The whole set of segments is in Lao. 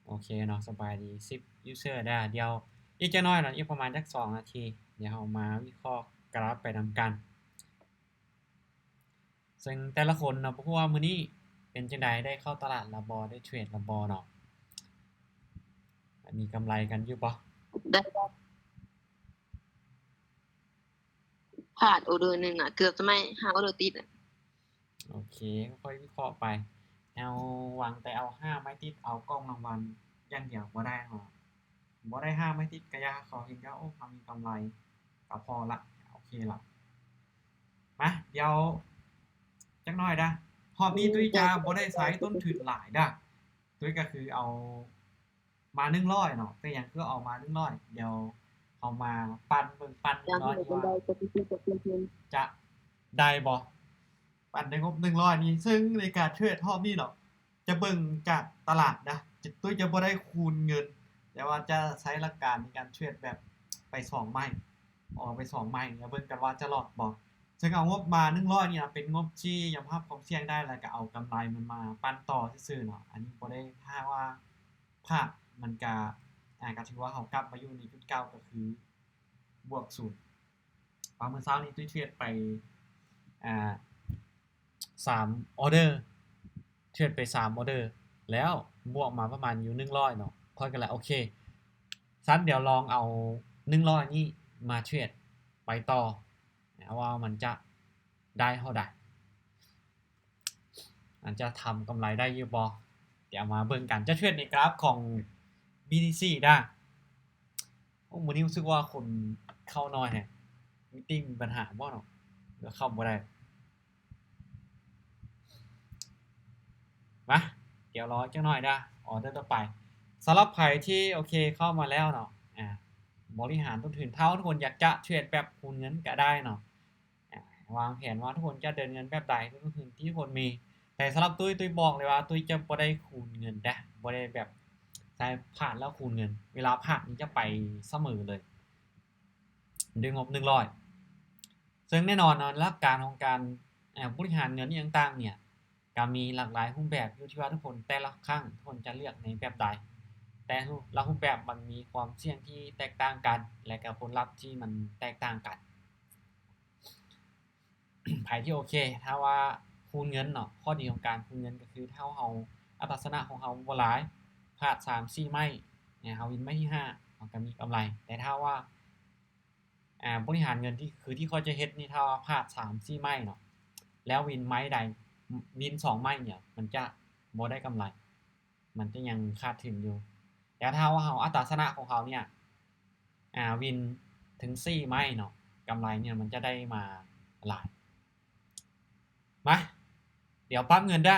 ໂອເຄເນາະ ສະບາຍດີສິບຢູເຊີເດີ. ດຽວອີກຈັກໜ້ອຍເນາະ ອີກປະມານຈັກສອງນາທີ ດຽວເຮົາມາວິເຄາະກຣາຟໄປນຳກັນ. ເຊິ່ງແຕ່ລະຄົນເນາະ ບໍ່ຮູ້ວ່າມື້ນີ້ເປັນຈັ່ງໃດ ໄດ້ເຂົ້າຕະຫຼາດລະບໍ່ ໄດ້ເທຣດລະບໍ່ເນາະ ມີກຳໄລກັນຢູ່ບໍ່? ໄດ້ ພາດອໍເດີໜຶ່ງອະ ເກືອບຈະໄມ່ຫ້າອໍເດີຕິດອະ. ໂອເຄ ຄ່ອຍວິເຄາະໄປ. ເຮົາຫວັງແຕ່ເອົາຫ້າໄມ້ຕິດ ເອົາກ່ອງລາງວັນຢ່າງດຽວບໍ່ໄດ້ເນາະ. ບໍ່ໄດ້ຫ້າໄມ້ຕິດກະຢ່າ ຂໍພຽງແຕ່ວ່າ ໂອ້ ເຮົາມີກຳໄລກະພໍລະ ໂອເຄລະ. ມາ ດຽວຈັກໜ້ອຍດາ ຮອບນີ້ຕຸ້ຍຈະບໍ່ໄດ້ໃຊ້ຕົ້ນທຶນຫຼາຍດາ. ຕຸ້ຍກະຄືເອົາມາໜຶ່ງຮ້ອຍເນາະ. ເປັນຫຍັງຄືເອົາມາໜຶ່ງຮ້ອຍ? ດຽວເຮົາມາປັ່ນເບິ່ງ ປັ່ນໜ້ອຍວ່າຈະໄດ້ບໍ່? ປັ່ນໄດ້ງົບໜຶ່ງຮ້ອຍນີ້ ເຊິ່ງໃນການເທຣດຮອບນີ້ເນາະ ຈະເບິ່ງຈາກຕະຫຼາດນະ ຕຸ້ຍຈະບໍ່ໄດ້ຄູນເງິນ ແຕ່ວ່າຈະໃຊ້ຫຼັກການໃນການເທຣດແບບໄປສອງໄມ້ ອອກໄປສອງໄມ້ ແລ້ວເບິ່ງກັນວ່າຈະລອດບໍ່. ເຊິ່ງເອົາງົບມາໜຶ່ງຮ້ອຍນີ້ນະ ເປັນງົບທີ່ຍອມຮັບຄວາມສ່ຽງໄດ້ ແລ້ວກະເອົາກຳໄລມັນມາປັ່ນຕໍ່ຊື່ໆເນາະ. ອັນນີ້ບໍ່ໄດ້ ຖ້າວ່າພາດມັນກະ ອາ ກະຖືວ່າເຮົາກັບມາຢູ່ໃນຈຸດເກົ່າ ກະຄືບວກສູນ. ວ່າມື້ເຊົ້ານີ້ຕຸ້ຍເທຣດໄປ ອາ ສາມອໍເດີ ເທຣດໄປສາມອໍເດີ ແລ້ວບວກມາປະມານຢູ່ໜຶ່ງຮ້ອຍເນາະ. ຂ້ອຍກະເລີຍ ໂອເຄ ຊັ້ນດຽວລອງເອົາໜຶ່ງຮ້ອຍນີ້ມາເທຣດໄປຕໍ່ ວ່າມັນຈະໄດ້ເທົ່າໃດ ມັນຈະທຳກຳໄລໄດ້ຢູ່ບໍ່? ດຽວມາເບິ່ງກັນ. ຈະເທຣດໃນກຣາຟຂອງ ບີທີຊີ ດາ. ໂອ້ ມື້ນີ້ຮູ້ສຶກວ່າຄົນເຂົ້າໜ້ອຍແຮະ ມີຕິງມີບັນຫາບໍ່ເນາະ ຫຼືເຂົ້າບໍ່ໄດ້? ມາ ດຽວລໍຈັກໜ້ອຍດາ ອໍເດີຕໍ່ໄປ. ສຳລັບໃຜທີ່ ໂອເຄ ເຂົ້າມາແລ້ວເນາະ ອາ ບໍລິຫານຕົ້ນທຶນ ຖ້າທຸກຄົນຢາກຈະເທຣດແບບຄູນເງິນກະໄດ້ເນາະ ອາ ວາງແຜນວ່າທຸກຄົນຈະເດີນເງິນແບບໃດ ດ້ວຍຕົ້ນທຶນທີ່ທຸກຄົນມີ. ແຕ່ສຳລັບຕຸ້ຍ ຕຸ້ຍບອກເລີຍວ່າ ຕຸ້ຍຈະບໍ່ໄດ້ຄູນເງິນເດ້ ບໍ່ໄດ້ແບບໃຊ້ພາດແລ້ວຄູນເງິນ ເວລາພາດນີ້ຈະໄປສະເໝີເລີຍ ດ້ວຍງົບໜຶ່ງຮ້ອຍ. ເຊິ່ງແນ່ນອນເນາະ ຫຼັກການຂອງການ ອາ ບໍລິຫານເງິນອີ່ຫຍັງຕ່າງໆເນີ້ຍ ກະມີຫຼາກຫຼາຍຮູບແບບ ຢູ່ທີ່ວ່າທຸກຄົນແຕ່ລະຄັ້ງທຸກຄົນຈະເລືອກໃນແບບໃດ ແຕ່ລະຮູບແບບມັນມີຄວາມສ່ຽງທີ່ແຕກຕ່າງກັນ ແລະກະຜົນລັບທີ່ມັນແຕກຕ່າງກັນ. ໃຜທີ່ໂອເຄ ຖ້າວ່າຄູນເງິນເນາະ ຂໍ້ດີຂອງການຄູນເງິນກະຄື ຖ້າເຮົາ ອັດຕາຊະນະຂອງເຮົາບໍ່ຫຼາຍ ພາດສາມສີ່ໄມ້ ເຮົາວິນໄມ້ທີຫ້າ ເຮົາກະມີກຳໄລ. ແຕ່ຖ້າວ່າ ອາ ບໍລິຫານເງິນທີ່ ຄືທີ່ຂ້ອຍຈະເຮັດນີ້ ຖ້າວ່າພາດສາມສີ່ໄມ້ເນາະ ແລ້ວວິນໄມ້ໃດ ວິນສອງໄມ້ເນຍ ມັນຈະບໍ່ໄດ້ກຳໄລ ມັນຈະຍັງຂາດທຶນຢູ່. ແຕ່ຖ້າວ່າເຮົາ ອັດຕາຊະນະຂອງເຮົາເນຍ ອາ ວິນເຖິງສີ່ໄມ້ເນາະ ກຳໄລເນຍມັນຈະໄດ້ມາຫຼາຍ. ມາ ດຽວປັບເງິນເດີ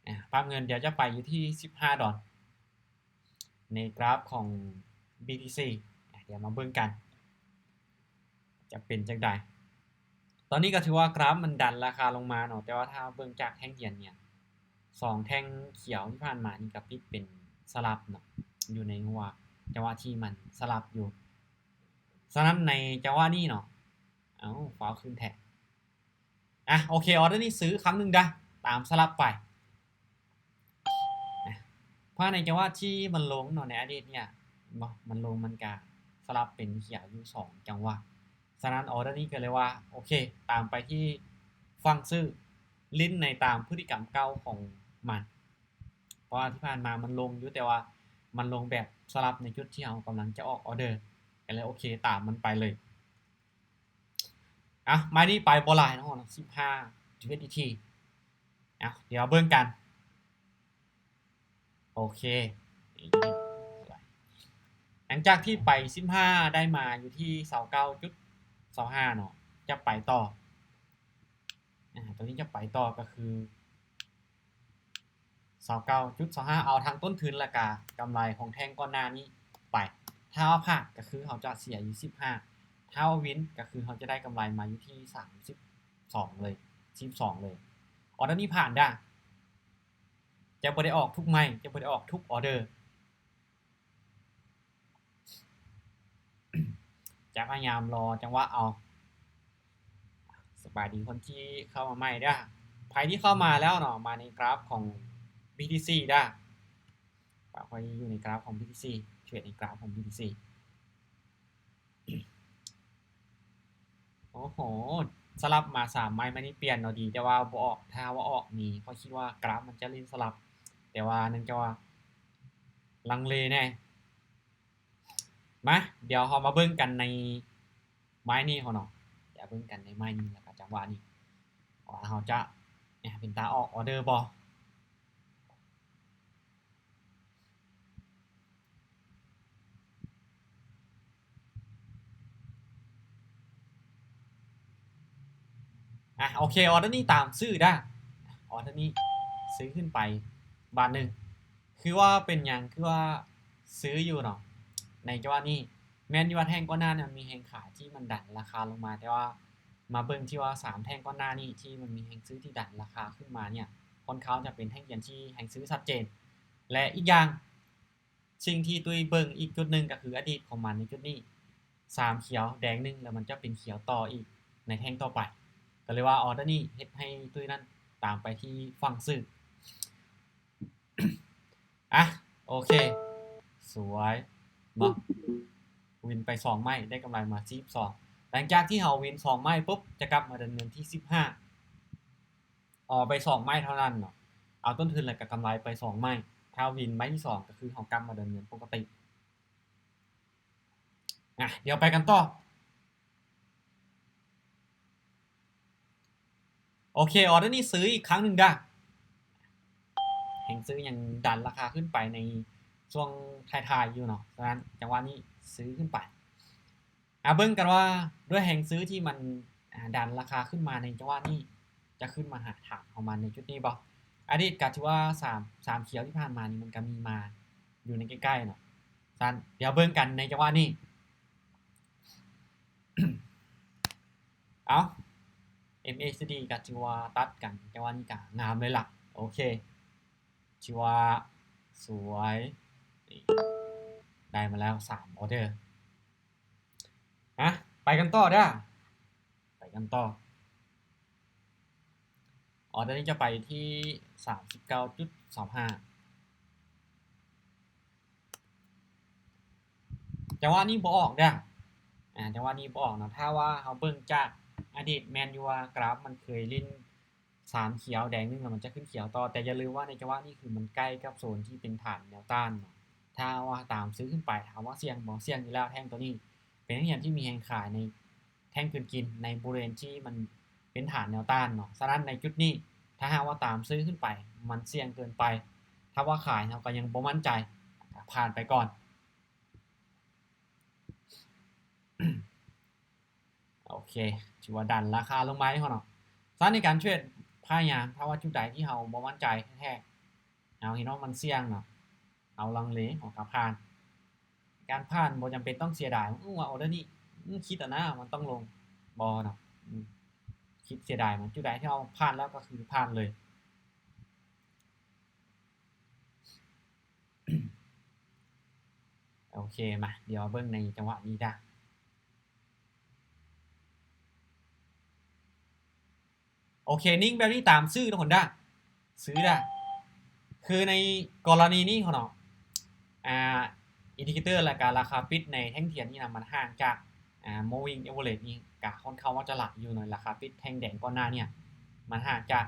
ອາ ປັບເງິນ ດຽວຈະໄປຢູ່ທີ່ສິບຫ້າດອນ ໃນກຣາຟຂອງ ບີທີຊີ ອາ ດຽວມາເບິ່ງກັນ ຈະເປັນຈັ່ງໃດ. ຕອນນີ້ກະຖືວ່າກຣາຟມັນດັນລາຄາລົງມາເນາະ ແຕ່ວ່າຖ້າເບິ່ງຈາກແທ່ງທຽນເນຍ ສອງແທ່ງຂຽວທີ່ຜ່ານມານີ້ກະປິດເປັນສະຫຼັບເນາະ ຢູ່ໃນຫົວຈັງຫວະທີ່ມັນສະຫຼັບຢູ່. ສະນັ້ນໃນຈັງຫວະນີ້ເນາະ ເອົ້າ ຟ້າວຂຶ້ນແທ້. ອາ ໂອເຄ ອໍເດີນີ້ຊື້ຄັ້ງໜຶ່ງເດີ ຕາມສະຫຼັບໄປ. ອາ ເພາະໃນຈັງຫວະທີ່ມັນລົງເນາະ ໃນອະດີດເນຍ ເຫັນບໍ່ ມັນລົງ ມັນກະສະຫຼັບເປັນຂຽວຢູ່ສອງຈັງຫວະ. ສະນັ້ນ ອໍເດີນີ້ກະເລີຍວ່າ ໂອເຄ ຕາມໄປທີ່ຝັ່ງຊື້ ຫຼິ້ນໃນຕາມພຶດຕິກຳເກົ່າຂອງມັນ ເພາະວ່າທີ່ຜ່ານມາມັນລົງຢູ່ ແຕ່ວ່າມັນລົງແບບສະຫຼັບໃນຈຸດທີ່ເຮົາກຳລັງຈະອອກອໍເດີ ກະເລີຍ ໂອເຄ ຕາມມັນໄປເລີຍ. ອາ ໄມ້ນີ້ໄປບໍ່ຫຼາຍເນາະ ສິບຫ້າ ຢູເອສດີທີ ເອົາ ດຽວເບິ່ງກັນ. ໂອເຄ ຫຼັງຈາກທີ່ໄປສິບຫ້າ ໄດ້ມາຢູ່ທີ່ຊາວເກົ້າຈຸດຊາວຫ້າເນາະ ຈະໄປຕໍ່ ອາ ໂຕນີ້ຈະໄປຕໍ່ກະຄື ຊາວເກົ້າຈຸດຊາວຫ້າ ເອົາທັງຕົ້ນທຶນ ແລະກະກຳໄລຂອງແທ່ງກ່ອນໜ້ານີ້ໄປ. ຖ້າວ່າພາດກະຄືເຮົາຈະເສຍຢູ່ສິບຫ້າ ຖ້າວ່າວິນກະຄືເຮົາຈະໄດ້ກຳໄລມາຢູ່ທີ່ສາມສິບສອງເລີຍ ສີ່ສິບສອງເລີຍ. ອໍເດີນີ້ຜ່ານດາ ຈະບໍ່ໄດ້ອອກທຸກໄມ້ ຈະບໍ່ໄດ້ອອກທຸກອໍເດີ. ຈະພະຍາຍາມລໍຈັງຫວະເອົາ. ສະບາຍດີຄົນທີ່ເຂົ້າມາໃໝ່ເດີ. ໃຜທີ່ເຂົ້າມາແລ້ວເນາະ ມາໃນກຣາຟຂອງ ບີທີຊີ ເດີ. ຂ້ອຍຢູ່ໃນກຣາຟຂອງບີທີຊີ ເທຣດໃນກຣາຟຂອງບີທີຊີ. ໂອ້ໂຫ ສະຫຼັບມາສາມໄມ້ມານີ້ປ່ຽນເນາະ ດີແຕ່ວ່າບໍ່ອອກ. ຖ້າວ່າອອກນີ້ ຂ້ອຍຄິດວ່າກຣາຟມັນຈະຫຼິ້ນສະຫຼັບ ແຕ່ວ່າເນື່ອງຈາກວ່າລັງເລແດ່. ມາ ດຽວເຮົາມາເບິ່ງກັນໃນໄມ້ນີ້ເຮົາເນາະ ດຽວເບິ່ງກັນໃນໄມ້ນີ້ ແລ້ວກໍຈັງຫວະນີ້ ວ່າເຮົາຈະ ເປັນຕາອອກອໍເດີບໍ່. ອ່ະ ໂອເຄ ອໍເດີນີ້ຕາມຊື້ດາ ອໍເດີນີ້ຊື້ຂຶ້ນໄປບາດໜຶ່ງ. ຄືວ່າເປັນຫຍັງຄືວ່າຊື້ຢູ່ເນາະ ໃນຈັງຫວະນີ້ ແມ່ນຢູ່ວ່າແທ່ງກ່ອນໜ້ານີ້ມັນມີແຮງຂາຍທີ່ມັນດັນລາຄາລົງມາ ແຕ່ວ່າມາເບິ່ງທີ່ວ່າສາມແທ່ງກ່ອນໜ້ານີ້ທີ່ມັນມີແຮງຊື້ທີ່ດັນລາຄາຂຶ້ນມາເນ່ຍ ຄ່ອນຂ້າງຈະເປັນແທ່ງຂຽນທີ່ແຮງຊື້ຊັດເຈນ ແລະ ອີກຢ່າງ ສິ່ງທີ່ຕຸ້ຍເບິ່ງອີກຈຸດໜຶ່ງກໍຄືອະດີດຂອງມັນໃນຈຸດນີ້ ສາມຂຽວແດງໜຶ່ງ ແລ້ວມັນຈະເປັນຂຽວຕໍ່ອີກໃນແທ່ງຕໍ່ໄປ ກໍເລີຍວ່າອໍເດີນີ້ເຮັດໃຫ້ຕຸ້ຍນັ້ນຕາມໄປທີ່ຝັ່ງຊື້. ອ່ະ ໂອເຄ ສວຍເນາະ ວິນໄປສອງໄມ້ ໄດ້ກຳໄລມາສີ່ສິບສອງ. ຫຼັງຈາກທີ່ເຮົາວິນສອງໄມ້ປຸບ ຈະກັບມາເດີນເງິນທີສິບຫ້າ ອໍໄປສອງໄມ້ເທົ່ານັ້ນເນາະ ເອົາຕົ້ນທຶນ ແລ້ວກໍກຳໄລໄປສອງໄມ້. ຖ້າວິນໄມ້ທີສອງ ກໍຄືເຮົາກັບມາເດີນເງິນປົກກະຕິ. ອ່ະ ດຽວໄປກັນຕໍ່. ໂອເຄ ອໍເດີນີ້ຊື້ອີກຄັ້ງໜຶ່ງດາ ແຮງຊື້ຍັງດັນລາຄາຂຶ້ນໄປໃນຊ່ວງທ້າຍໆຢູ່ເນາະ ສະນັ້ນຈັງຫວະນີ້ຊື້ຂຶ້ນໄປ. ອ່າ ເບິ່ງກັນວ່າດ້ວຍແຮງຊື້ທີ່ມັນ ອ່າ ດັນລາຄາຂຶ້ນມາໃນຈັງຫວະນີ້ ຈະຂຶ້ນມາຫາຖານຂອງມັນໃນຈຸດນີ້ບໍ່? ອະດີດກໍຖືວ່າສາມ ສາມຂຽວທີ່ຜ່ານມານີ້ມັນກໍມີມາຢູ່ໃນໃກ້ໆເນາະ. ຊັ້ນດຽວເບິ່ງກັນໃນຈັງຫວະນີ້. ເອົ້າ ເອັມເອຊີດີ ກໍຖືວ່າຕັດກັນ ຈັງຫວະນີ້ກໍງາມເລີຍລະ. ໂອເຄ ຖືວ່າສວຍ ໄດ້ມາແລ້ວສາມອໍເດີ. ອ່ະ ໄປກັນຕໍ່ເດີ້ ໄປກັນຕໍ່. ອໍເດີນີ້ຈະໄປທີ່ສາມສິບເກົ້າຈຸດສອງຫ້າ. ຈັງຫວະນີ້ບໍ່ອອກເດີ້ ອ່າ ຈັງຫວະນີ້ບໍ່ອອກເນາະ. ຖ້າວ່າເຮົາເບິ່ງຈາກອະດີດ ແມ່ນຢູ່ວ່າກຣາຟມັນເຄີຍຫຼິ້ນ ສາມຂຽວແດງໜຶ່ງ ແລ້ວມັນຈະຂຶ້ນຂຽວຕໍ່ ແຕ່ຢ່າລືມວ່າໃນຈັງຫວະນີ້ຄືມັນໃກ້ກັບໂຊນທີ່ເປັນຖານແນວຕ້ານເນາະ. ຖ້າວ່າຕາມຊື້ຂຶ້ນໄປ ຖາມວ່າສ່ຽງບໍ່? ສ່ຽງຢູ່ແລ້ວ. ແທ່ງຕົວນີ້ເປັນແທ່ງຂຽນທີ່ມີແຮງຂາຍໃນແທ່ງກືນກິນ ໃນບໍລິເວນທີ່ມັນເປັນຖານແນວຕ້ານເນາະ. ສະນັ້ນໃນຈຸດນີ້ ຖ້າຫາກວ່າຕາມຊື້ຂຶ້ນໄປ ມັນສ່ຽງເກີນໄປ. ຖ້າວ່າຂາຍ ເຮົາກໍຍັງບໍ່ໝັ້ນໃຈ ຜ່ານໄປກ່ອນ. ໂອເຄ ຖືວ່າດັນລາຄາລົງມາໃຫ້ເຮົາເນາະ. ສະນັ້ນໃນການເທຣດ ພະຍາຍາມ ຖ້າວ່າຈຸດໃດທີ່ເຮົາບໍ່ໝັ້ນໃຈແທ້ໆ ເຮົາເຫັນວ່າມັນສ່ຽງເນາະ ເຮົາລັງເລ ເຮົາກໍຜ່ານ. ການຜ່ານບໍ່ຈຳເປັນຕ້ອງເສຍດາຍ ອື ວ່າອໍເດີນີ້ ອື ຄິດແລ້ວນະ ມັນຕ້ອງລົງ ບໍ່ເນາະ. ອື ຄິດເສຍດາຍມັນ. ຈຸດໃດທີ່ເຮົາຜ່ານແລ້ວກໍຄືຜ່ານເລີຍ. ໂອເຄ ມາ ດຽວເບິ່ງໃນຈັງຫວະນີ້ດາ. ໂອເຄ ນິ່ງແບບນີ້ຕາມຊື້ທຸກຄົນດາ ຊື້ດາ. ຄືໃນກໍລະນີນີ້ເນາະ ອ່າ ອິນດິເຄເຕີ ແລະກະລາຄາປິດໃນແທ່ງທຽນນີ້ນະ ມັນຫ່າງຈາກ ອ່າ moving average ນີ້ກະຄ່ອນຂ້າງວ່າຈະຫຼາຍຢູ່ເນາະ. ລາຄາປິດແທ່ງແດງກ່ອນໜ້ານີ້ ມັນຫ່າງຈາກ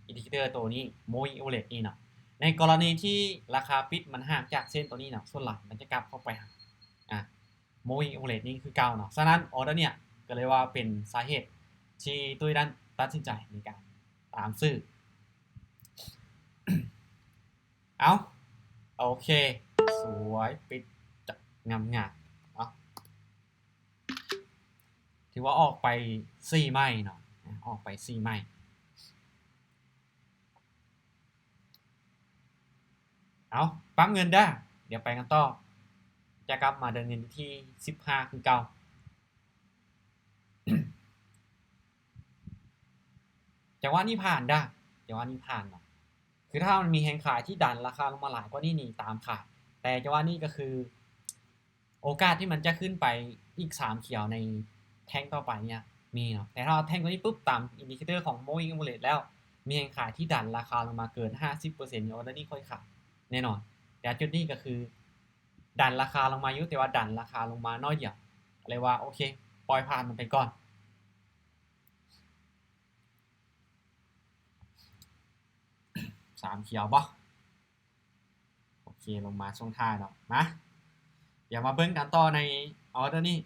ອິນດິເຄເຕີໂຕນີ້ moving average ນີ້ເນາະ. ໃນກໍລະນີທີ່ລາຄາປິດມັນຫ່າງຈາກເສັ້ນໂຕນີ້ເນາະ ສ່ວນຫຼາຍມັນຈະກັບເຂົ້າໄປຫາ ອ່າ moving average ນີ້ຄືເກົ່າເນາະ. ສະນັ້ນ ອໍເດີນີ້ກໍເລີຍວ່າເປັນສາເຫດທີ່ຕຸ້ຍນັ້ນຕັດສິນໃຈໃນການຕາມຊື້. ເອົ້າ ໂອເຄ ສວຍ ປິດຈັກງາມໆເນາະ. ຖືວ່າອອກໄປສີ່ໄມ້ເນາະ ອອກໄປສີ່ໄມ້. ເອົາ ປັບເງິນເດີ້ ດຽວໄປກັນຕໍ່ ຈະກັບມາເດີນເງິນທີ່ສິບຫ້າຄືເກົ່າ. ຈັງຫວະນີ້ຜ່ານເດີ້ ຈັງຫວະນີ້ຜ່ານເນາະ. ຄືຖ້າມັນມີແຮງຂາຍທີ່ດັນລາຄາລົງມາຫຼາຍກວ່ານີ້ນີ້ ຕາມຂາຍ ແຕ່ຈັງຫວະນີ້ກໍຄື ໂອກາດທີ່ມັນຈະຂຶ້ນໄປອີກສາມຂຽວໃນແທ່ງຕໍ່ໄປເນ່ຍມີເນາະ. ແຕ່ຖ້າແທ່ງຕົວນີ້ປຸບ ຕາມອິນດິເຄເຕີຂອງ moving average ແລ້ວ ມີແຮງຂາຍທີ່ດັນລາຄາລົງມາເກີນຫ້າສິບເປີເຊັນ ອໍເດີນີ້ຂ້ອຍຂາຍແນ່ນອນ. ແຕ່ຈຸດນີ້ກໍຄືດັນລາຄາລົງມາຢູ່ ແຕ່ວ່າດັນລາຄາລົງມາໜ້ອຍດຽວ ກໍເລີຍວ່າ ໂອເຄ ປ່ອຍຜ່ານມັນໄປກ່ອນ. ສາມຂຽວບໍ່? ໂອເຄ ລົງມາຊ່ວງທ້າຍເນາະ. ມາ ດຽວມາເບິ່ງກັນຕໍ່ໃນອໍເດີນີ້.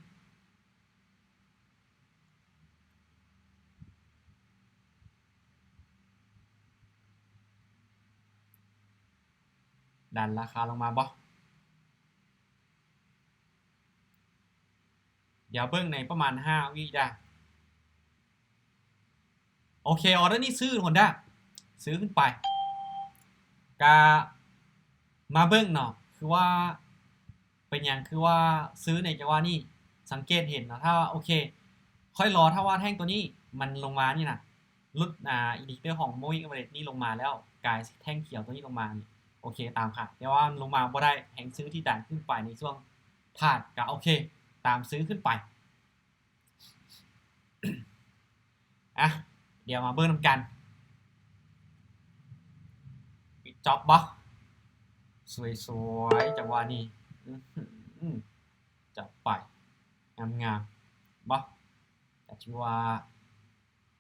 ດັນລາຄາລົງມາບໍ່? ດຽວເບິ່ງໃນປະມານຫ້າວິດາ. ໂອເຄ ອໍເດີນີ້ຊື້ໂຮນດ້າ ຊື້ຂຶ້ນໄປ. ກະມາເບິ່ງເນາະ ຄືວ່າເປັນຫຍັງຄືວ່າຊື້ໃນຈັງຫວະນີ້? ສັງເກດເຫັນເນາະ ຖ້າ ໂອເຄ ຄ່ອຍລໍ ຖ້າວ່າແທ່ງໂຕນີ້ມັນລົງມານີ້ນະ ຫຼຸດ ອ່າ ອິນດິເຄເຕີຂອງ Moving Average ນີ້ລົງມາແລ້ວ ກາຍແທ່ງຂຽວໂຕນີ້ລົງມານີ້ ໂອເຄ ຕາມຄາດ. ແຕ່ວ່າມັນລົງມາບໍ່ໄດ້ ແຮງຊື້ທີ່ດັນຂຶ້ນໄປໃນຊ່ວງທາດ ກະໂອເຄ ຕາມຊື້ຂຶ້ນໄປ. ອ່ະ ດຽວມາເບິ່ງນຳກັນ ປິດຈອບບໍ່? ສວຍໆ ຈັງຫວະນີ້ ອື ຈັດໄປ ງາມໆ ບໍ່? ກະຖືວ່າ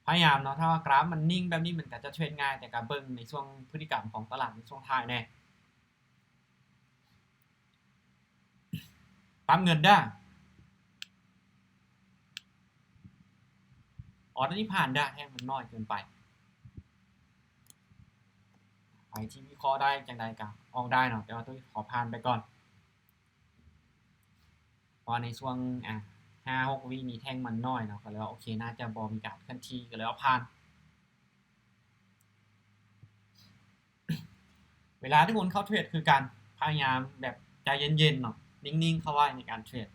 ພະຍາຍາມເນາະ ຖ້າວ່າກຣາຟມັນນິ່ງແບບນີ້ ມັນກະຈະເທຣດງ່າຍ ແຕ່ກະເບິ່ງໃນຊ່ວງພຶດຕິກຳຂອງຕະຫຼາດໃນຊ່ວງທ້າຍແດ່. ປັບເງິນເດີ້ ອໍເດີນີ້ຜ່ານເດີ້ ແທ່ງມັນນ້ອຍເກີນໄປ. ໃຜທີ່ວິເຄາະໄດ້ຈັ່ງໃດກະອອກໄດ້ເນາະ ແຕ່ວ່າໂຕນີ້ຂໍຜ່ານໄປກ່ອນ ເພາະວ່າໃນຊ່ວງ ອ່າ ຫ້າຫົກວິນີ້ແທ່ງມັນນ້ອຍເນາະ ກໍເລີຍວ່າ ໂອເຄ ໜ້າຈະບໍ່ມີການເຄື່ອນທີ່ ກໍເລີຍວ່າຜ່ານ. ເວລາທີ່ຄົນເຂົ້າເທຣດຄືການພະຍາຍາມແບບໃຈເຢັນໆເນາະ ນິ່ງໆເຂົ້າໄວ້ໃນການເທຣດ.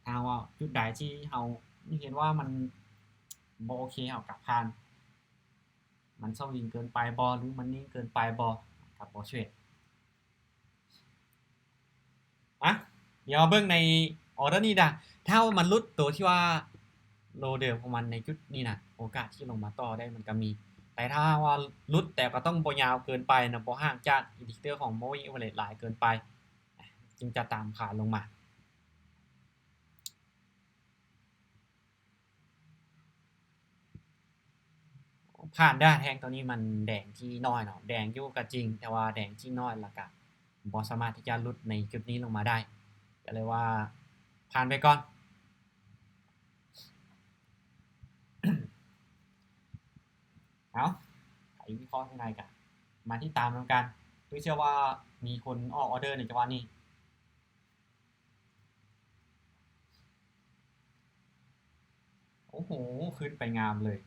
ຖ້າຫາກວ່າຈຸດໃດທີ່ເຮົາເຫັນວ່າມັນບໍ່ໂອເຄ ເຮົາກໍຜ່ານ. ມັນສະວິງເກີນໄປບໍ່ ຫຼືມັນນິ່ງເກີນໄປບໍ່ ກໍບໍ່ເທຣດ. ມາ ດຽວເບິ່ງໃນອໍເດີນີ້ນະ ຖ້າວ່າມັນຫຼຸດໂຕທີ່ວ່າໂລເດີມຂອງມັນໃນຈຸດນີ້ນະ ໂອກາດທີ່ລົງມາຕໍ່ໄດ້ມັນກໍມີ. ແຕ່ຖ້າວ່າຫຼຸດ ແຕ່ກໍຕ້ອງບໍ່ຍາວເກີນໄປນະ ບໍ່ຫ່າງຈາກອິນດິເຄເຕີຂອງ Moving Average ຫຼາຍເກີນໄປ ຈຶ່ງຈະຕາມຂາລົງມາ. ຜ່ານເດີ້ ແທ່ງໂຕນີ້ມັນແດງທີ່ນ້ອຍເນາະ ແດງຢູ່ກໍຈິງ ແຕ່ວ່າແດງທີ່ນ້ອຍ ແລ້ວກະບໍ່ສາມາດທີ່ຈະຫຼຸດໃນຈຸດນີ້ລົງມາໄດ້ ກໍເລີຍວ່າຜ່ານໄປກ່ອນ. ເອົາ ໃຜວິເຄາະຈັ່ງໃດກະມາຕິດຕາມນຳກັນ. ຕຸ້ຍເຊື່ອວ່າມີຄົນອອກອໍເດີໃນຈັງຫວະນີ້. ໂອ້ໂຫ ຂຶ້ນໄປງາມເລີຍ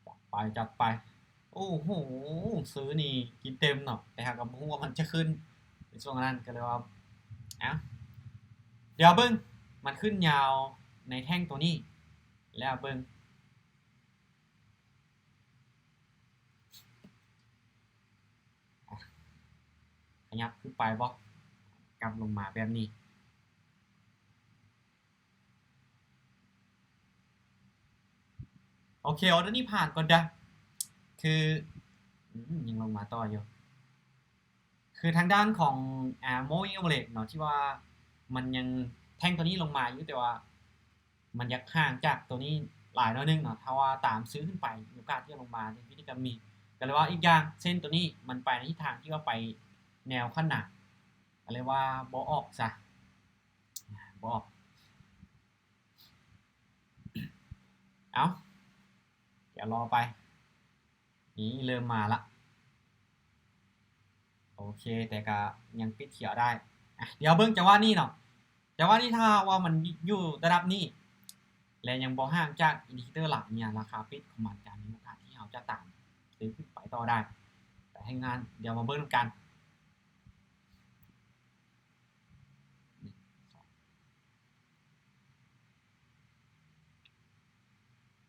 ຈັດໄປ ຈັດໄປ. ໂອ້ໂຫ ຊື້ນີ້ກິນເຕັມເນາະ ແຕ່ຫາກກໍບໍ່ຮູ້ວ່າມັນຈະຂຶ້ນໃນຊ່ວງນັ້ນ ກໍເລີຍວ່າ ເອົ້າ ດຽວເບິ່ງ ມັນຂຶ້ນຍາວໃນແທ່ງໂຕນີ້ ແລ້ວເບິ່ງ ຂະຫຍັບຂຶ້ນໄປບໍ່? ກັບລົງມາແບບນີ້. ໂອເຄ ອໍເດີນີ້ຜ່ານກ່ອນເດີ້ ຄື ອືມ ຍັງລົງມາຕໍ່ຢູ່. ຄືທາງດ້ານຂອງ ອ່າ Moving Average ເນາະ ທີ່ວ່າມັນຍັງ ແທ່ງໂຕນີ້ລົງມາຢູ່ ແຕ່ວ່າ ມັນຢາກຫ່າງຈາກໂຕນີ້ຫຼາຍໜ້ອຍໜຶ່ງເນາະ ຖ້າວ່າຕາມຊື້ຂຶ້ນໄປ ມີໂອກາດທີ່ຈະລົງມາໃນວິທີການມີ ກໍເລີຍວ່າອີກຢ່າງ ເສັ້ນໂຕນີ້ມັນໄປໃນທິດທາງທີ່ວ່າໄປແນວຂັ້ນໜ້າ ກໍເລີຍວ່າບໍ່ອອກຊະ ບໍ່ອອກ. ເອົ້າ ດຽວລໍໄປ. ນີ້ເລີ່ມມາລະ ໂອເຄ ແຕ່ກະຍັງປິດຂຽວໄດ້. ອ່ະ ດຽວເບິ່ງຈັງຫວະນີ້ເນາະ ຈັງຫວະນີ້ຖ້າວ່າມັນຢູ່ລະດັບນີ້ ແລະຍັງບໍ່ຫ່າງຈາກອິນດິເຄເຕີຫຼາຍເນຍ ລາຄາປິດຂອງມັນຈະມີໂອກາດທີ່ເຮົາຈະຕາມຊື້ຂຶ້ນໄປຕໍ່ໄດ້. ແຕ່ໃຫ້ງານ ດຽວມາເບິ່ງນຳກັນ.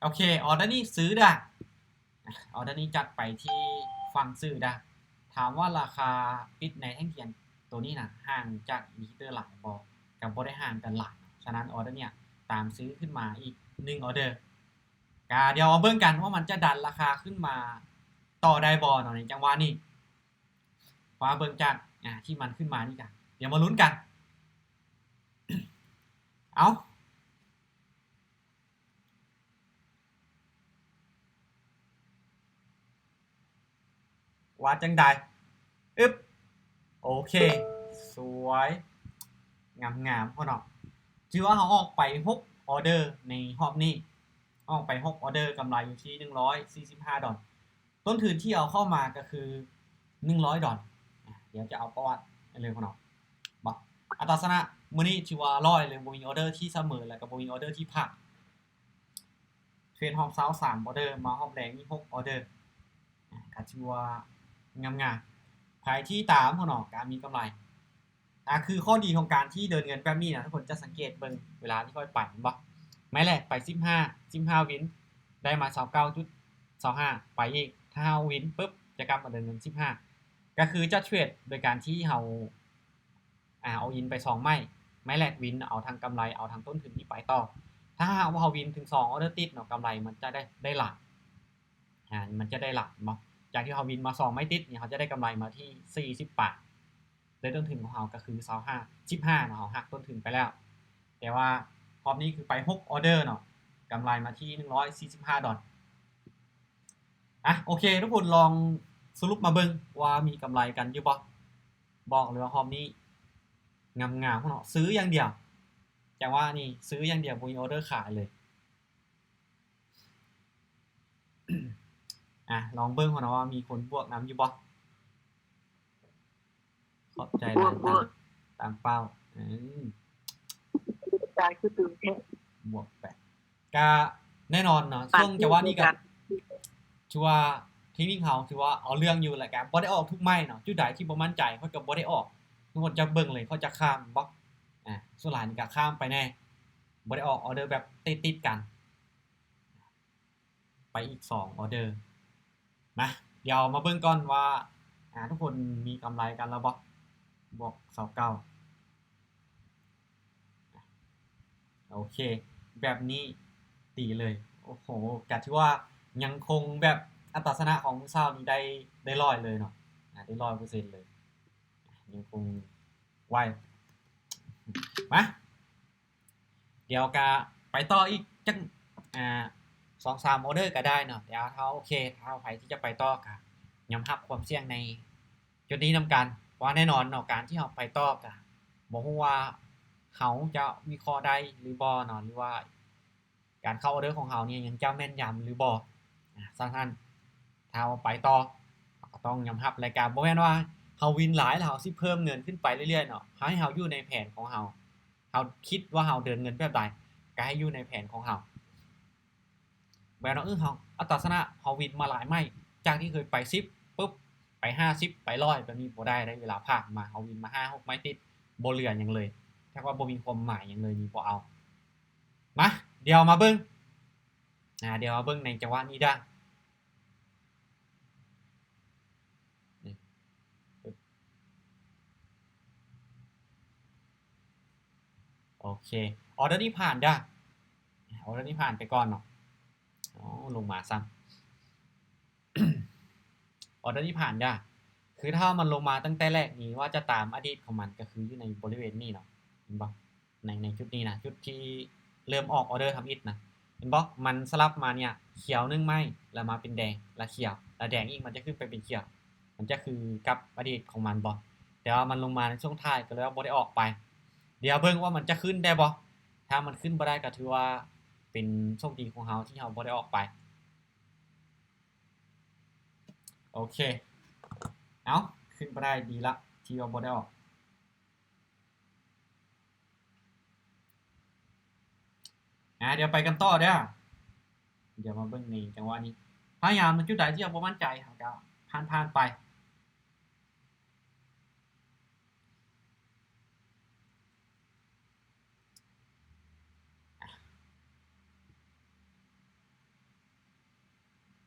ໂອເຄ ອໍເດີນີ້ຊື້ເດີ້ ອໍເດີນີ້ຈັດໄປທີ່ຝັ່ງຊື້ເດີ້. ຖາມວ່າລາຄາປິດໃນແທ່ງທຽນໂຕນີ້ນະ ຫ່າງຈາກອິນດິເຄເຕີຫຼາຍບໍ່? ກໍບໍ່ໄດ້ຫ່າງກັນຫຼາຍ ສະນັ້ນອໍເດີເນີ້ຍຕາມຊື້ຂຶ້ນມາອີກໜຶ່ງອໍເດີ. ກະດຽວມາເບິ່ງກັນວ່າມັນຈະດັນລາຄາຂຶ້ນມາຕໍ່ໄດ້ບໍ່ເນາະ ໃນຈັງຫວະນີ້. ມາເບິ່ງຈາກ ອາ ທີ່ມັນຂຶ້ນມານີ້ກັນ ດຽວມາລຸ້ນກັນ. ເອົາ ວ່າຈັ່ງໃດ? ອຶບ ໂອເຄ ສວຍ ງາມໆ ພຸ້ນເນາະ. ຖືວ່າເຮົາອອກໄປຫົກອໍເດີໃນຮອບນີ້ ອອກໄປຫົກອໍເດີ ກຳໄລຢູ່ທີ່ໜຶ່ງຮ້ອຍສີ່ສິບຫ້າດອນ. ຕົ້ນທຶນທີ່ເອົາເຂົ້າມາກໍຄືໜຶ່ງຮ້ອຍດອນ. ອາ ດຽວຈະເອົາປະຫວັດໃຫ້ເລີຍ ເນາະ ບໍ່ ອັດຕາຊະນະມື້ນີ້ຖືວ່າຮ້ອຍເລີຍ ບໍ່ມີອໍເດີທີ່ສະເໝີ ແລ້ວກໍບໍ່ມີອໍເດີທີ່ພາດ. ເທຣດຮອບຊາວສາມອໍເດີ ມາຮອບແລງນີ້ຫົກອໍເດີ ອາ ກໍຖືວ່າງາມໆ. ໃຜທີ່ຕາມ ເນາະ ກະມີກຳໄລ. ອາ ຄືຂໍ້ດີຂອງການທີ່ເດີນເງິນແບບນີ້ນະ ທຸກຄົນຈະສັງເກດເບິ່ງເວລາທີ່ຂ້ອຍໄປ ແມ່ນບໍ່? ໄມ້ແລກໄປສິບຫ້າ ສິບຫ້າວິນ ໄດ້ມາຊາວເກົ້າຈຸດຊາວຫ້າ ໄປອີກ ຖ້າເຮົາວິນປຶບ ຈະກັບມາເດີນເງິນສິບຫ້າ ກໍຄືຈະເທຣດໂດຍການທີ່ເຮົາ ອາ ເອົາອິນໄປສອງໄມ້ ໄມ້ແລກວິນ ເອົາທັງກຳໄລ ເອົາທັງຕົ້ນທຶນທີ່ໄປຕໍ່. ຖ້າຫາກວ່າເຮົາວິນເຖິງສອງອໍເດີຕິດເນາະ ກຳໄລມັນຈະໄດ້ ໄດ້ຫຼາຍ ອາ ມັນຈະໄດ້ຫຼາຍເນາະ. ຈາກທີ່ເຮົາວິນມາສອງໄມ້ຕິດນີ້ ເຮົາຈະໄດ້ກຳໄລມາທີ່ສີ່ສິບປາຍ ແລະ ຕົ້ນທຶນຂອງເຮົາກໍຄືຊາວຫ້າ ສິບຫ້າເນາະ ເຮົາຫັກຕົ້ນທຶນໄປແລ້ວ. ແຕ່ວ່າຮອບນີ້ຄືໄປຫົກອໍເດີເນາະ ກຳໄລມາທີ່ໜຶ່ງຮ້ອຍສີ່ສິບຫ້າດອນ. ອາ ໂອເຄ ທຸກຄົນລອງສະຫຼຸບມາເບິ່ງວ່າມີກຳໄລກັນຢູ່ບໍ່? ບອກເລີຍວ່າຮອບນີ້ງາມໆ ເນາະ ຊື້ຢ່າງດຽວ. ຈັງຫວະນີ້ຊື້ຢ່າງດຽວ ບໍ່ມີອໍເດີຂາຍເລີຍ. ອາ ລອງເບິ່ງເນາະວ່າມີຄົນບວກນຳຢູ່ບໍ່? ຂອບໃຈຫຼາຍ ບວກ ຕາມ ບວກ ຕາມເປົ້າ. ອືມ ຕາຍຄືຕຶງແທ້ ບວກແປດ. ກະແນ່ນອນເນາະ ຊ່ວງຈັງຫວະນີ້ກະຖືວ່າເທັກນິກເຮົາຖືວ່າເອົາເລື່ອງຢູ່ ແລ້ວກະບໍ່ໄດ້ອອກທຸກໄມ້ເນາະ. ຈຸດໃດທີ່ບໍ່ໝັ້ນໃຈ ຂ້ອຍກະບໍ່ໄດ້ອອກ. ທຸກຄົນຈະເບິ່ງເລີຍ ຂ້ອຍຈະຂ້າມ ແມ່ນບໍ່? ອາ ສ່ວນຫຼາຍນີ້ກະຂ້າມໄປແດ່ ບໍ່ໄດ້ອອກອໍເດີແບບຕິດໆກັນ. ໄປອີກສອງອໍເດີ. ມາ ດຽວມາເບິ່ງກ່ອນວ່າ ອາ ທຸກຄົນມີກຳໄລກັນແລ້ວບໍ່? ບວກຊາວເກົ້າ. ໂອເຄ ແບບນີ້ດີເລີຍ. ໂອ້ໂຫ ກະຖືວ່າຍັງຄົງແບບອັດຕາຊະນະຂອງມື້ເຊົ້ານີ້ໄດ້ ໄດ້ຮ້ອຍເລີຍເນາະ ອາ ໄດ້ຮ້ອຍເປີເຊັນເລີຍ. ຍັງຄົງໄວ. ມາ ດຽວກະໄປຕໍ່ອີກຈັກ ອາ ສອງສາມອໍເດີກະໄດ້ເນາະ. ດຽວຖ້າ ໂອເຄ ຖ້າໃຜທີ່ຈະໄປຕໍ່ກະຍອມຮັບຄວາມສ່ຽງໃນຈຸດນີ້ນຳກັນ. ເພາະວ່າແນ່ນອນເນາະ ການທີ່ເຮົາໄປຕໍ່ກະບໍ່ຮູ້ວ່າເຮົາຈະວິເຄາະໄດ້ຫຼືບໍ່ເນາະ ຫຼືວ່າ ການເຂົ້າອໍເດີຂອງເຮົານີ້ຍັງຈະແມ່ນຍຳຫຼືບໍ່. ອາ ສະນັ້ນ ຖ້າເຮົາໄປຕໍ່ ເຮົາກໍຕ້ອງຍອມຮັບ ແລະກະບໍ່ແມ່ນວ່າເຮົາວິນຫຼາຍແລ້ວເຮົາຊິເພີ່ມເງິນຂຶ້ນໄປເລື້ອຍໆເນາະ. ໃຫ້ເຮົາຢູ່ໃນແຜນຂອງເຮົາ ເຮົາຄິດວ່າເຮົາເດີນເງິນແບບໃດ ກະໃຫ້ຢູ່ໃນແຜນຂອງເຮົາ. ແບບນັ້ນ ເອີ ເຮົາ ອັດຕາຊະນະເຮົາວິນມາຫຼາຍໄມ້ ຈາກທີ່ເຄີຍໄປສິບ ປຶບ ໄປຫ້າສິບ ໄປຮ້ອຍ ແບບນີ້ບໍ່ໄດ້ເດ້. ເວລາຜ່ານມາເຮົາວິນມາຫ້າຫົກໄມ້ຕິດ ບໍ່ເຫຼືອຫຍັງເລີຍ. ຖ້າວ່າບໍ່ມີຄວາມໝາຍຫຍັງເລີຍນີ້ບໍ່ເອົາ. ມາ ດຽວມາເບິ່ງ ອາ ດຽວມາເບິ່ງໃນຈັງຫວະນີ້ເດີ້. ໂອເຄ ອໍເດີນີ້ຜ່ານເດີ້ ອໍເດີນີ້ຜ່ານໄປກ່ອນເນາະ. ໂອ້ ລົງມາຊ້ຳ ອໍເດີນີ້ຜ່ານເດີ້. ຄືຖ້າມັນລົງມາຕັ້ງແຕ່ແລກນີ້ ວ່າຈະຕາມອະດີດຂອງມັນ ກໍຄືຢູ່ໃນບໍລິເວນນີ້ເນາະ ເຫັນບໍ່? ໃນ ໃນຈຸດນີ້ນະ ຈຸດທີ່ເລີ່ມອອກອໍເດີທຳອິດນະ ເຫັນບໍ່? ມັນສະຫຼັບມາເນີ້ຍ ຂຽວໜຶ່ງໄມ້ ແລ້ວມາເປັນແດງ ແລ້ວຂຽວ ແລ້ວແດງອີກ ມັນຈະຂຶ້ນໄປເປັນຂຽວ ມັນຈະຄືກັບອະດີດຂອງມັນບໍ່? ແຕ່ວ່າມັນລົງມາໃນຊ່ວງທ້າຍ ກໍເລີຍວ່າບໍ່ໄດ້ອອກໄປ. ດຽວເບິ່ງວ່າມັນຈະຂຶ້ນໄດ້ບໍ່? ຖ້າມັນຂຶ້ນບໍ່ໄດ້ ກໍຖືວ່າເປັນໂຊກດີຂອງເຮົາທີ່ເຮົາບໍ່ໄດ້ອອກໄປ. ໂອເຄ ເອົາ ຂຶ້ນໄປໄດ້ ດີລະ ທີ່ວ່າບໍ່ໄດ້ອອກ. ອາ ດຽວໄປກັນຕໍ່ເດີ້. ດຽວມາເບິ່ງໃນຈັງຫວະນີ້ ພະຍາຍາມໃນຈຸດໃດທີ່ເຮົາບໍ່ໝັ້ນໃຈ ເຮົາກໍຜ່ານໆໄປ.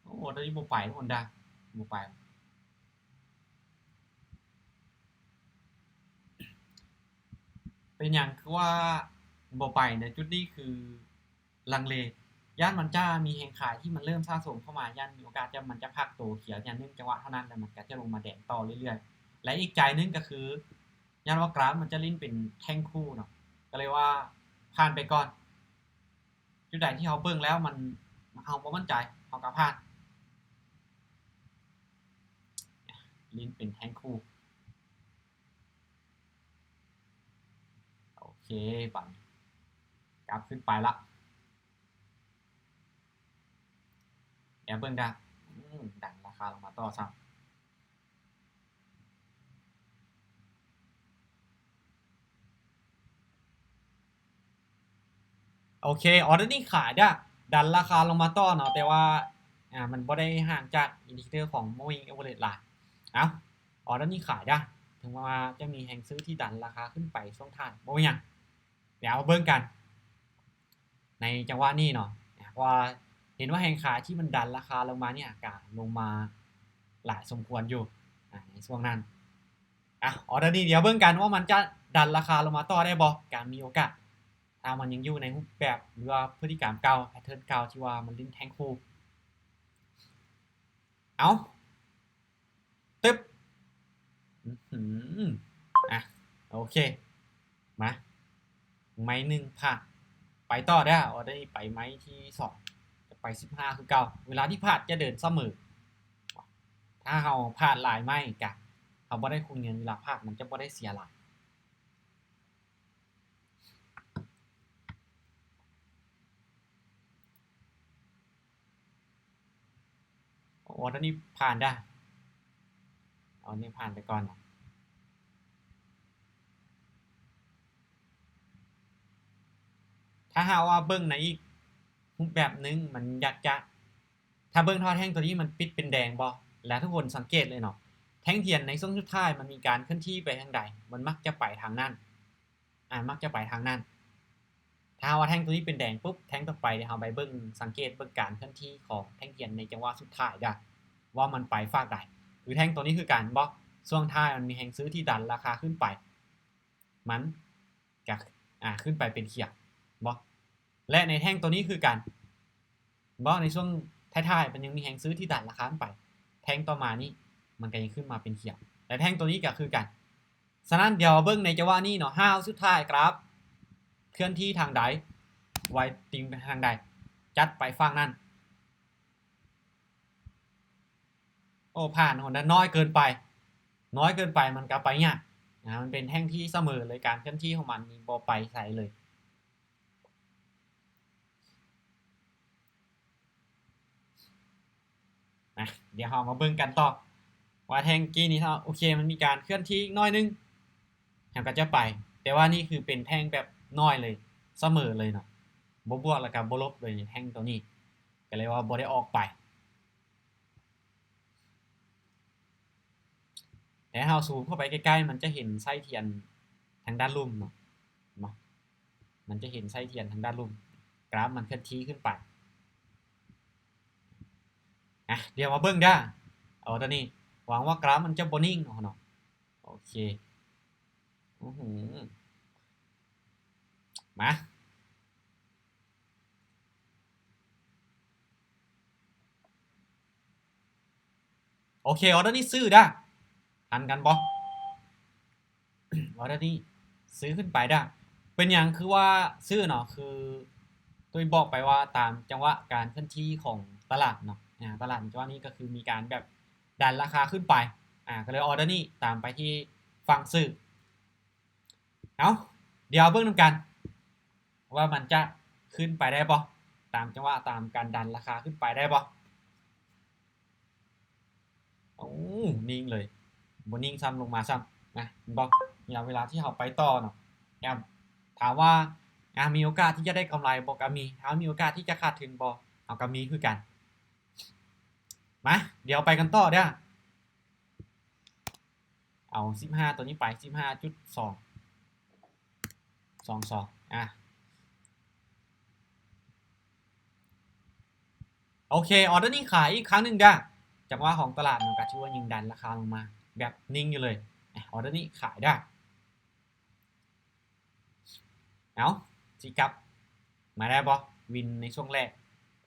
ໂອ້ ໂຕນີ້ບໍ່ໄປ ໂອນດາ ບໍ່ໄປ. ເປັນຫຍັງຄືວ່າບໍ່ໄປໃນຈຸດນີ້? ຄືລັງເລ ຢ້ານມັນຈະມີແຮງຂາຍທີ່ມັນເລີ່ມສະສົມເຂົ້າມາ ຢ້ານມີໂອກາດທີ່ມັນຈະພັກໂຕຂຽວຢ່າງໜຶ່ງຈັງຫວະເທົ່ານັ້ນ ແລ້ວມັນກໍຈະລົງມາແດງຕໍ່ເລື້ອຍ ແລະ ອີກໃຈໜຶ່ງກໍຄື ຢ້ານວ່າກຣາຟມັນຈະຫຼິ້ນເປັນແທ່ງຄູ່ເນາະ ກໍເລີຍວ່າຜ່ານໄປກ່ອນ. ຈຸດໃດທີ່ເຮົາເບິ່ງແລ້ວມັນ ເຮົາບໍ່ໝັ້ນໃຈ ເຮົາກໍຜ່ານ. ຫຼິ້ນເປັນແທ່ງຄູ່. ໂອເຄ ບາດນີ້ກັບຂຶ້ນໄປລະ. ແອບເບິ່ງດາ ອືມ ດັນລາຄາລົງມາຕໍ່ຊ້ຳ. ໂອເຄ ອໍເດີນີ້ຂາຍເດີ້ ດັນລາຄາລົງມາຕໍ່ເນາະ ແຕ່ວ່າ ອ່າ ມັນບໍ່ໄດ້ຫ່າງຈາກ indicator ຂອງ moving average ຫຼາຍ. ເອົ້າ ອໍເດີນີ້ຂາຍເດີ້ ເຖິງວ່າຈະມີແຮງຊື້ທີ່ດັນລາຄາຂຶ້ນໄປຊ່ວງທ້າຍ ບໍ່ເປັນຫຍັງ. ດຽວເຮົາເບິ່ງກັນໃນຈັງຫວະນີ້ເນາະ ເພາະວ່າເຫັນວ່າແຮງຂາຍທີ່ມັນດັນລາຄາລົງມານີ້ ກະລົງມາຫຼາຍສົມຄວນຢູ່ ອາ ໃນຊ່ວງນັ້ນ. ອາ ອໍເດີນີ້ ດຽວເບິ່ງກັນວ່າມັນຈະດັນລາຄາລົງມາຕໍ່ໄດ້ບໍ່ ກະມີໂອກາດ ຖ້າມັນຍັງຢູ່ໃນຮູບແບບ ຫຼືວ່າພຶດຕິກຳເກົ່າ pattern ເກົ່າ ທີ່ວ່າມັນຫຼິ້ນແທ່ງຄູ່. ເອົ້າ ຕຶບ ອື ອາ ໂອເຄ ມາ ໄມ້ໜຶ່ງຜ່ານ ໄປຕໍ່ເດີ້. ອໍເດີນີ້ໄປໄມ້ທີສອງ ຈະໄປສິບຫ້າຄືເກົ່າ. ເວລາທີ່ພາດຈະເດີນສະເໝີ ຖ້າເຮົາພາດຫຼາຍໄມ້ກະ ເຮົາບໍ່ໄດ້ຄູນເງິນ ເວລາພາດມັນຈະບໍ່ໄດ້ເສຍຫຼາຍ. ອໍເດີນີ້ຜ່ານເດີ້ ອໍເດີນີ້ຜ່ານໄປກ່ອນ. ຖ້າຫາກວ່າເບິ່ງໃນອີກຮູບແບບໜຶ່ງ ມັນຢາກຈະ ຖ້າເບິ່ງເທົ່າແທ່ງໂຕນີ້ມັນປິດເປັນແດງບໍ່ ແລະ ທຸກຄົນສັງເກດເລີຍເນາະ ແທ່ງທຽນໃນຊ່ວງສຸດທ້າຍມັນມີການເຄື່ອນທີ່ໄປທາງໃດ ມັນມັກຈະໄປທາງນັ້ນ ອາ ມັກຈະໄປທາງນັ້ນ. ຖ້າຫາກວ່າແທ່ງໂຕນີ້ເປັນແດງປຸບ ແທ່ງຕໍ່ໄປທີ່ເຮົາໄປເບິ່ງ ສັງເກດເບິ່ງການເຄື່ອນທີ່ຂອງແທ່ງທຽນໃນຈັງຫວະສຸດທ້າຍເດີ້ ວ່າມັນໄປຟາກໃດ. ຄືແທ່ງໂຕນີ້ຄືກັນບໍ່ ຊ່ວງທ້າຍມັນມີແຮງຊື້ທີ່ດັນລາຄາຂຶ້ນໄປ ມັນກະ ອາ ຂຶ້ນໄປເປັນຂຽວບໍ່ ແລະ ໃນແທ່ງໂຕນີ້ຄືກັນ ເວົ້າໃນຊ່ວງທ້າຍໆ ມັນຍັງມີແຮງຊື້ທີ່ດັນລາຄາຂຶ້ນໄປ ແທ່ງຕໍ່ມານີ້ມັນກໍຍັງຂຶ້ນມາເປັນຂຽວ ແລະ ແທ່ງໂຕນີ້ກໍຄືກັນ. ສະນັ້ນ ດຽວເບິ່ງໃນຈັງຫວະນີ້ເນາະ ຫ້າສຸດທ້າຍກຣາຟເຄື່ອນທີ່ທາງໃດ ໄວຕິງໄປທາງໃດ ຈັດໄປຝັ່ງນັ້ນ. ໂອ້ ຜ່ານ ໂຫ ນັ້ນນ້ອຍເກີນໄປ ນ້ອຍເກີນໄປ ມັນກໍໄປຍາກນະ ມັນເປັນແທ່ງທີ່ສະເໝີເລີຍ ການເຄື່ອນທີ່ຂອງມັນນີ້ບໍ່ໄປໃສເລີຍ. ນະ ດຽວເຮົາມາເບິ່ງກັນຕໍ່ວ່າແທ່ງກີ້ນີ້ ໂອເຄ ມັນມີການເຄື່ອນທີ່ໜ້ອຍໜຶ່ງ ເຮົາກໍຈະໄປ ແຕ່ວ່ານີ້ຄືເປັນແທ່ງແບບນ້ອຍເລີຍ ສະເໝີເລີຍເນາະ ບໍ່ບວກແລ້ວກໍບໍ່ລົບເລີຍ ແທ່ງໂຕນີ້ ກໍເລີຍວ່າບໍ່ໄດ້ອອກໄປ. ແຕ່ເຮົາຊູມເຂົ້າໄປໃກ້ໆ ມັນຈະເຫັນໄສ້ທຽນທາງດ້ານລຸ່ມເນາະ ເຫັນບໍ່? ມັນຈະເຫັນໄສ້ທຽນທາງດ້ານລຸ່ມ ກຣາຟມັນເຄື່ອນທີ່ຂຶ້ນໄປ. ອ່ະ ດຽວມາເບິ່ງເດີ້ ເອົາຕົວນີ້ ຫວັງວ່າກຣາຟມັນຈະບໍ່ນິ່ງເນາະ. ໂອເຄ ອືຫື ມາ. ໂອເຄ ອໍເດີນີ້ຊື້ເດີ້ ທັນກັນບໍ່? ອໍເດີນີ້ຊື້ຂຶ້ນໄປເດີ້. ເປັນຫຍັງຄືວ່າຊື້ເນາະ? ຄືຕຸ້ຍບອກໄປວ່າຕາມຈັງຫວະການເຄື່ອນທີ່ຂອງຕະຫຼາດເນາະ ອາ ຕະຫຼາດໃນຈັງຫວະນີ້ກໍຄືມີການແບບດັນລາຄາຂຶ້ນໄປ ອາ ກໍເລີຍອໍເດີນີ້ຕາມໄປທີ່ຝັ່ງຊື້. ເອົາ ດຽວເບິ່ງນຳກັນວ່າມັນຈະຂຶ້ນໄປໄດ້ບໍ່ ຕາມຈັງຫວະ ຕາມການດັນລາຄາຂຶ້ນໄປໄດ້ບໍ່? ໂອ້ ນິ່ງເລີຍ ບໍ່ນິ່ງຊ້ຳ ລົງມາຊ້ຳນະ ເຫັນບໍ່? ເວລາ ເວລາທີ່ເຮົາໄປຕໍ່ເນາະ ແອບ ຖາມວ່າ ອາ ມີໂອກາດທີ່ຈະໄດ້ກຳໄລບໍ່? ກໍມີ. ຖາມວ່າມີໂອກາດທີ່ຈະຂາດທຶນບໍ່? ເຮົາກໍມີຄືກັນ. ມາ ດຽວໄປກັນຕໍ່ເດີ້. ເອົາສິບຫ້າຕົວນີ້ໄປ ສິບຫ້າຈຸດສອງ ສອງສອງ ອາ ໂອເຄ ອໍເດີນີ້ຂາຍອີກຄັ້ງໜຶ່ງເດີ້. ຈັງຫວະຂອງຕະຫຼາດມັນກໍຖືວ່າຍັງດັນລາຄາລົງມາແບບນິ່ງຢູ່ເລີຍ ອາ ອໍເດີນີ້ຂາຍເດີ້. ເອົາ ຊິກັບມາໄດ້ບໍ່? ວິນໃນຊ່ວງແລກ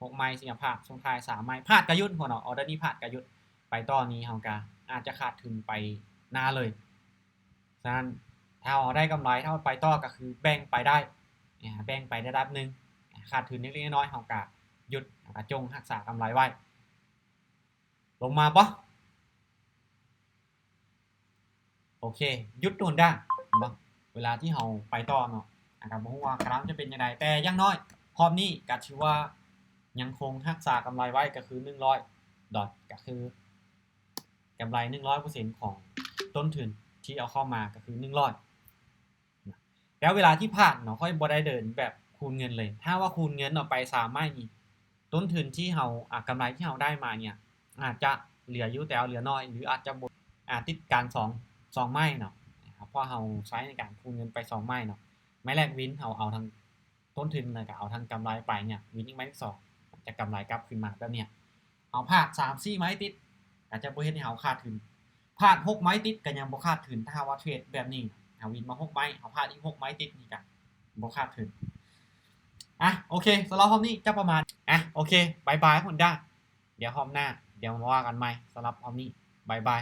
ຫົກໄມ້ ຊິມາພາດຊ່ວງທ້າຍ ສາມໄມ້ ພາດກະຢຸດ ຫົວເນາະ ອໍເດີນີ້ພາດກະຢຸດ ໄປຕໍ່ນີ້ເຮົາກະອາດຈະຂາດທຶນໄປ ໜ້າເລີຍ. ສະນັ້ນ ຖ້າເຮົາໄດ້ກຳໄລ ຖ້າເຮົາໄປຕໍ່ກໍຄືແບ່ງໄປໄດ້ ແບ່ງໄປໄດ້ລະດັບໜຶ່ງ ຂາດທຶນເລັກໆນ້ອຍໆ ເຮົາກໍຢຸດ ແລ້ວກໍຈົ່ງຮັກສາກຳໄລໄວ້. ລົງມາບໍ່? ໂອເຄ ຢຸດໂດນດາ ເຫັນບໍ່? ເວລາທີ່ເຮົາໄປຕໍ່ເນາະ ກໍບໍ່ຮູ້ວ່າກຣາຟຈະເປັນຈັ່ງໃດ ແຕ່ຢ່າງໜ້ອຍຮອບນີ້ກໍຖືວ່າຍັງຄົງຮັກສາກຳໄລໄວ້ ກໍຄືໜຶ່ງຮ້ອຍດອນ ກໍຄືກຳໄລໜຶ່ງຮ້ອຍເປີເຊັນຂອງຕົ້ນທຶນທີ່ເອົາເຂົ້າມາ ກໍຄືໜຶ່ງຮ້ອຍ. ແລ້ວເວລາທີ່ຜ່ານເນາະ ຂ້ອຍບໍ່ໄດ້ເດີນແບບຄູນເງິນເລີຍ ຖ້າວ່າຄູນເງິນເນາະ ໄປສາມໄມ້ນີ້ ຕົ້ນທຶນທີ່ເຮົາ ອາ ກຳໄລທີ່ເຮົາໄດ້ມາເນີ້ຍ ອາດຈະເຫຼືອຢູ່ ແຕ່ວ່າເຫຼືອໜ້ອຍ ຫຼືອາດຈະບໍ່ ອາ ຕິດກັນສອງ ສອງໄມ້ເນາະ ເພາະເຮົາໃຊ້ໃນການຄູນເງິນໄປສອງໄມ້ເນາະ ໄມ້ແລກວິນ ເຮົາເອົາທັງຕົ້ນທຶນ ແລ້ວກໍເອົາທັງກຳໄລໄປເນີ້ຍ ວິນອີກໄມ້ທີສອງ ຈະກຳໄລກັບຄືນມາແບບເນີ້ຍ. ເຮົາພາດສາມສີ່ໄມ້ຕິດ ກໍຈະບໍ່ເຮັດໃຫ້ເຮົາຂາດທຶນ ພາດຫົກໄມ້ຕິດກໍຍັງບໍ່ຂາດທຶນ ຖ້າຫາກວ່າເທຣດແບບນີ້ ເຮົາວິນມາຫົກໄມ້ ເຮົາພາດອີກຫົກໄມ້ຕິດ ນີ້ກໍບໍ່ຂາດທຶນ. ອາ ໂອເຄ ສຳລັບຮອບນີ້ຈະປະມານ ອາ ໂອເຄ ບາຍບາຍຄົນດາ ດຽວຮອບໜ້າ ດຽວມາວ່າກັນໃໝ່ ສຳລັບຮອບນີ້ ບາຍບາຍ.